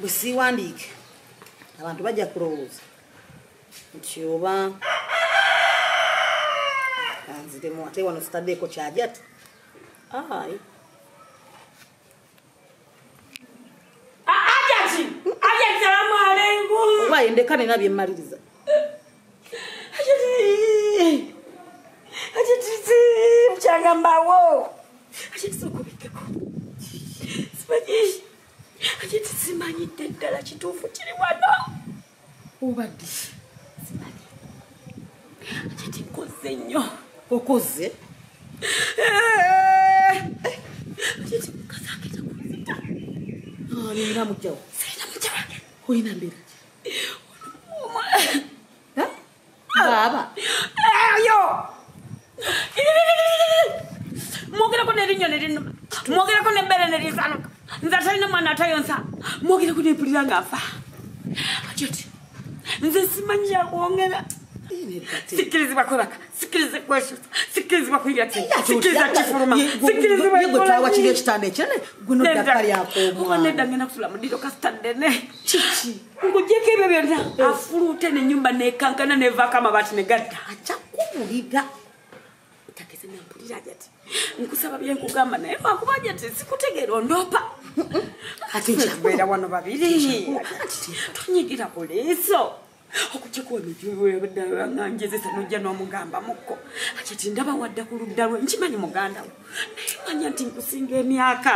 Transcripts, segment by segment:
Bwe siiwandiike abantu bajja kulowooza nti oba anziremu ate wano sitaddeeko kyajati. Ai. Ajati! Ajati salamu aleikum. Oba ndeka nina bye mmaliriza. Ajati! Ajati mchanga mbawo. Ajati sokubikeko. Simanyi. Ajati simanyi ddala kituufu kiri wano. Obadde. Simanyi. Ajati nkoze nnyo. Okoze? Ajati mukazi agenda kunzita. Nina mujjawo. Sirina mujja wange. Olina mbeera ki? Baaba. Oyo! Mwogerako n'erinnyo ne linnuma. Mwogerako n'ebbeere ne lisaanuka. Nze atalina mwana atayonsa. Mwogerako n'empulira nga nfa. Ajati, nze simanyi kyakwongera. Sikkirizibwa kwebaka, sikkirizibwa kwesusa, sikkirizibwa kuyira ki, sikkirizibwa kifuluma, sikkirizibwa gwe twawa kiri ekitanda ekinene guno ddaka lyako. Nedda ngenda kusula mu ddiro kasita ddene. Kiki? Ng'oggyeko ebyo byonna afuluute n'ennyumba n'ekankana n'evaako amabaati ne gadda. Ajja kuwulira. Tageze nampulira Ajati. Nkusaba bye nkugamba naye lwakuba Ajati sikutegeera ondoopa. Ate nkubeera wano babiri. Tonyigira ku liiso. Okujjako wano njezesa n'ojja n'omugamba mukko. Ajati ndaba wadda ku ludda lwe nkimanyi muganda wo. Naye manya nti nkusinga emyaka.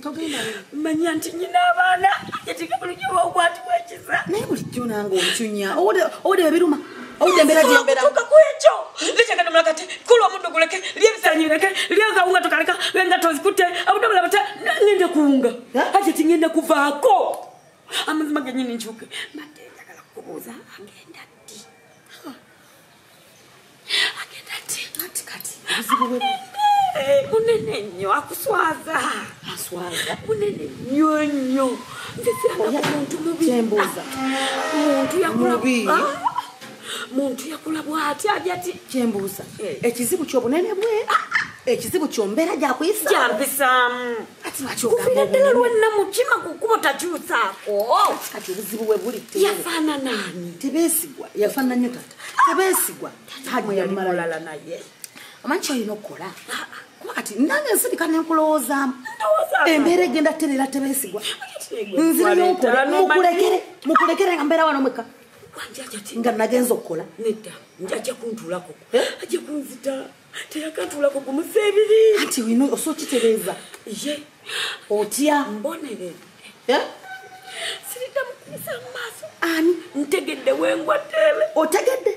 Togenda. Manya nti nnyina abaana. Ajati nga bulijjo okwatibwa ekisa. Naye bulijjo nange oncunya. Owulira ebiruma. Owulira embeera gy'embeera. Tuuka ku ekyo. Lekyagenda mulaka ti kula omuddo guleke, lya ebisaanyi bireke, lya akawunga tokaleka, engatto ozikutte, obudomola bata, ngenda kuwunga. Ajati ngenda kuvaako. Amazima gennyini nkyuke. Mbadde njagala kubuuza agenda ddi? Agenda ddi? Anti kati obuzibu bwe munene nnyo akuswaza. Aswaza? Munene nnyo nnyo. Nze siranga ku muntu mubi. Kyembuuza. Muntu yakula Mubi. Muntu yakula bw'ati Ajati. Kyembuuza. Ekizibu ky'obunene bwe? Ekizibu ky'ombeera gyakuyisa? Gyampisaamu. Ati lwaki ogamba Kuviira ddala obunene? lwenna mutima ku kkubo takyusaako. Kati obuzibu bwe buli Yafaanana ani? Tebeesigwa. Yafaanana nnyo taata. Tebeesigwa. Haji Yali yamala. mulala naye. Omanyi ky'olina okukola? Kuba kati nange nsirika ne nkulowoozaamu. Ndowooza. Embeera egenda tereera tebeesigwa. Nzireyo Nzireyo nkole. Mukulekere. Mukulekere nga mbeera wano mwekka. Wangi Ajati. Nga nagenza okukola. Nedda, ajja kuntuulako. Ajja kunzita. Teyakantuulako gumusa ebiri. Anti olina osobola okitereeza. Ye. Otya? Mboneredde. Siriddamu kuyisa mu maaso. Ani? Ntegedde wengwa tteebe. Otegedde?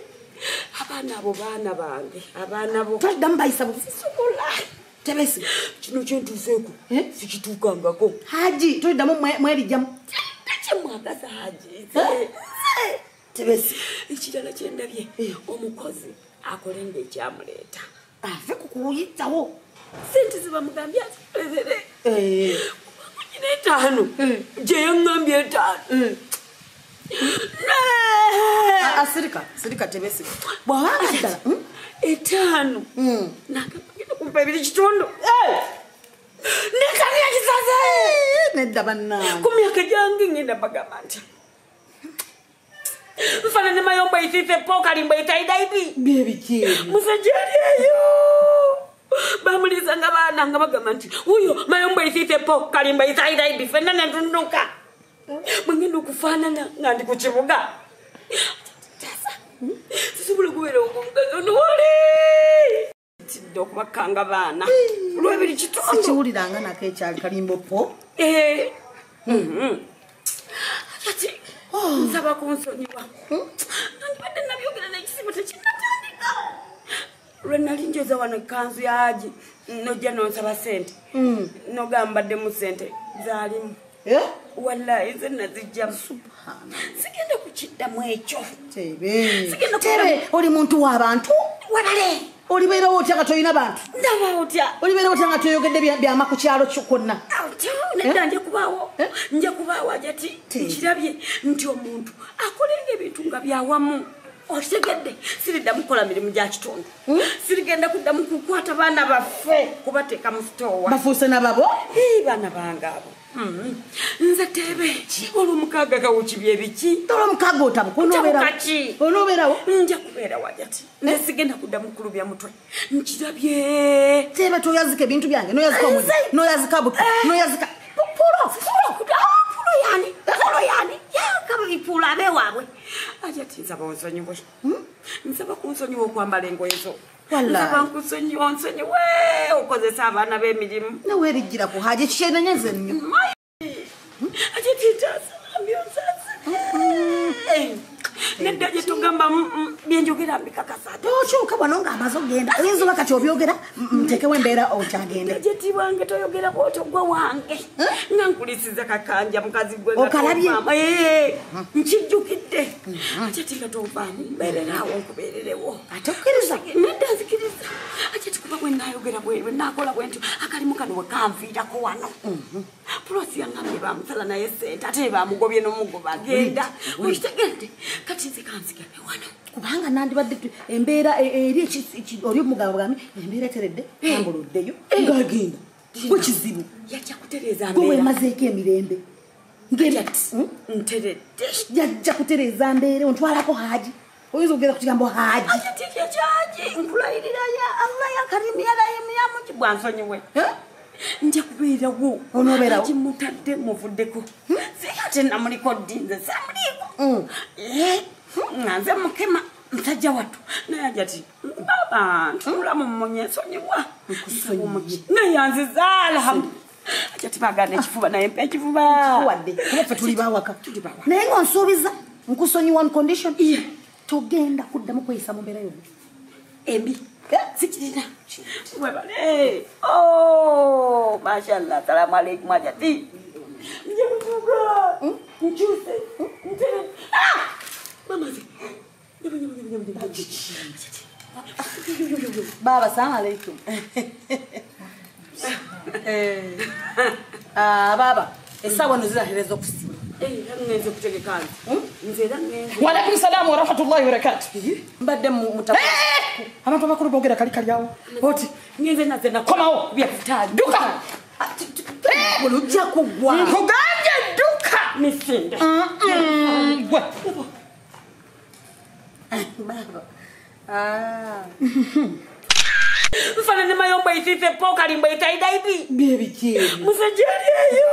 Abaana abo baana bange. Abaana bo. Toddamu bayisa bubi. Sisobola. Tebeesigwa. Kino kye ntuuseeko sikituukangako. Haji, toliddamu mwerijjamu. Tekyemwagaza Haji. Tebeesigwa. Ekirala kye ndabye, omukozi akole ng'ekyamuleeta. Ave ku kuyitawo. Ssente ze bamugambye azikolere. Kubanga gino etaano. Gye yaŋŋambye etaano. Sirika, sirika tebeesigwa. Bw'abanga ddala. Etaano. N'agamba genda kumpa ebiri kitundu. N'etaano yagisaze. Nedda bannange. Ku myaka gyange ngenda bagamba nti nfaanana mayombo eyitiise po kalimbo eyitaidaibi. Bye biki ebyo? Musajja ali eyo. Bamuliza nga baana nga bagamba nti wuyo mayombo eyitiise po kalimbo eyitaidaibi ffenna ne tunnuka. Bwe ngenda okufaanana nga ndi ku kibuga. Sisobola kubeera omukazi ono wali. Ntidde okubakanga baana. Lwebiri kitundu. Sikiwuliranga nako ekyali kalimbo po. Ati nsaba kunsonyiwa. Nandibadde nabyogera n'ekisibo tekinnatandika. Lwe nali njoza wano ekkanzu ya Haji n'ojja n'onsaba ssente. N'ogamba mbaddemu ssente zaalimu. Wallahi nze nazijjamu. Sigenda kukiddamu ekyo. Tebe. Sigenda Tebe, oli muntu w'abantu? Wabale. Olibeerawo otya nga tolina bantu? Ndaba otya? Olibeerawo otya nga toyogedde byama ku kyalo kyo kwonna? Otya, nedda nja kubaawo. Nja kubaawo Ajati. Nkirabye nti omuntu akolenga ebintu nga byawamu. Okitegedde siriddamu kukola mirimu gya kitundu. Sirigenda kuddamu kukwata baana baffe kubateeka mu sitoowa. Bafuuse nababo? Baana bange abo. Nze Teebe olw'omukaaga kawukibye biki? Olw'omukaaga otabuka onoobeerawo. Onoobeerawo? Nja kubeerawo Hajati. Naye sigenda kuddamu kulubya mutwe. Nkirabye. Teebe toyazika ebintu byange n'oyazika omuliro n'oyazika buto n'oyazika pulo pulo yani pulo yani yakaba ipulo abeewaabwe. Hajati nsaba onsonyiwe. Nsaba kunsonyiwa okwambala engoye zo. Nsaba nkusonyiwa onsonyiwe okozesa abaana b'emirimu. Nawe erijjira ku Haji kikyenenyeze nnyo. Hajati ntaasa bambi onsaasire. Nedda gye tugamba byenjogera mbikakasa. Tokyuka wano ng'amaze okugenda. Oyinza oba kati obyogera ntekewo embeera okyagenda. Hajati wange toyogera bw'otyo gwe wange. Nga nkulisiza kakanja mukazi gwe nga Okalabye? Nkijjukidde. Hajati nga tonvaamu mbeereraawo nkubeererewo. Ate okkiriza? Nedda nzikiriza. Hajati kuba bwe nnaayogera bwe nnaakola bwe ntyo akalimu kano we kanviirako wano. Pulosi yangambye bamusala naye ssente ate bamugobye n'omugoba agenda. Okitegedde? Kati nze kansigale wano. Kubanga nandibadde embeera eri oli omugabo bwami embeera eteredde tambuluddeyo ng'agenda. Gwe kizibu. Yajja kutereeza Gwe mbeera. weemazeeko emirembe. Nteredde. Yajja kutereeza mbeera ontwalako Haji. Oyinza okugenda ku kigambo Haji. Hajati kyekyaji nkulayirira ya Allah ya Karimu ya Rahimu ya Mujibu bwansonyiwe. Nja kubeerawo. Onoobeerawo? Haji mutadde muvuddeko. Ate namuliko ddi nze samuliiko. Nga nze mukema musajja wattu. Naye Hajati baba ntunula mu mmunye nsonyiwa. Naye anziza alhamdulillah. Hajati baagaana ekifuba naye mpa ekifuba. Nkuwadde kuba ffe tuli baawaka. Tuli baawaka. Naye ng'onsuubiza nkusonyiwa on condition. Togenda kuddamu kweyisa mu mbeera yonna. Embi. Sikirina. Webale. Oh, mashallah. Salamu alaikum Hajati. Nja kutuuka. Nkyuse. Ntere. Mama ze. Baba, salamu alaikum. Baba, essaawa nno zirahereza okusiba. Era ngenze okutegeka nze. Nze era ngenze. Wa alaikum salaam wa rahmatullahi wa barakatuh. Mbadde muta. Abantu abakulu boogera kali kali awo. Oti. Ngenze naze Komawo. bya kutaali. Dduka. Olujja kuggwa. Nkugambye dduka. Misinde. Gwe. Baba. Mfanane mayombo isife poka limbo itaidaibi. Bye biki ebyo? Musajja ali eyo.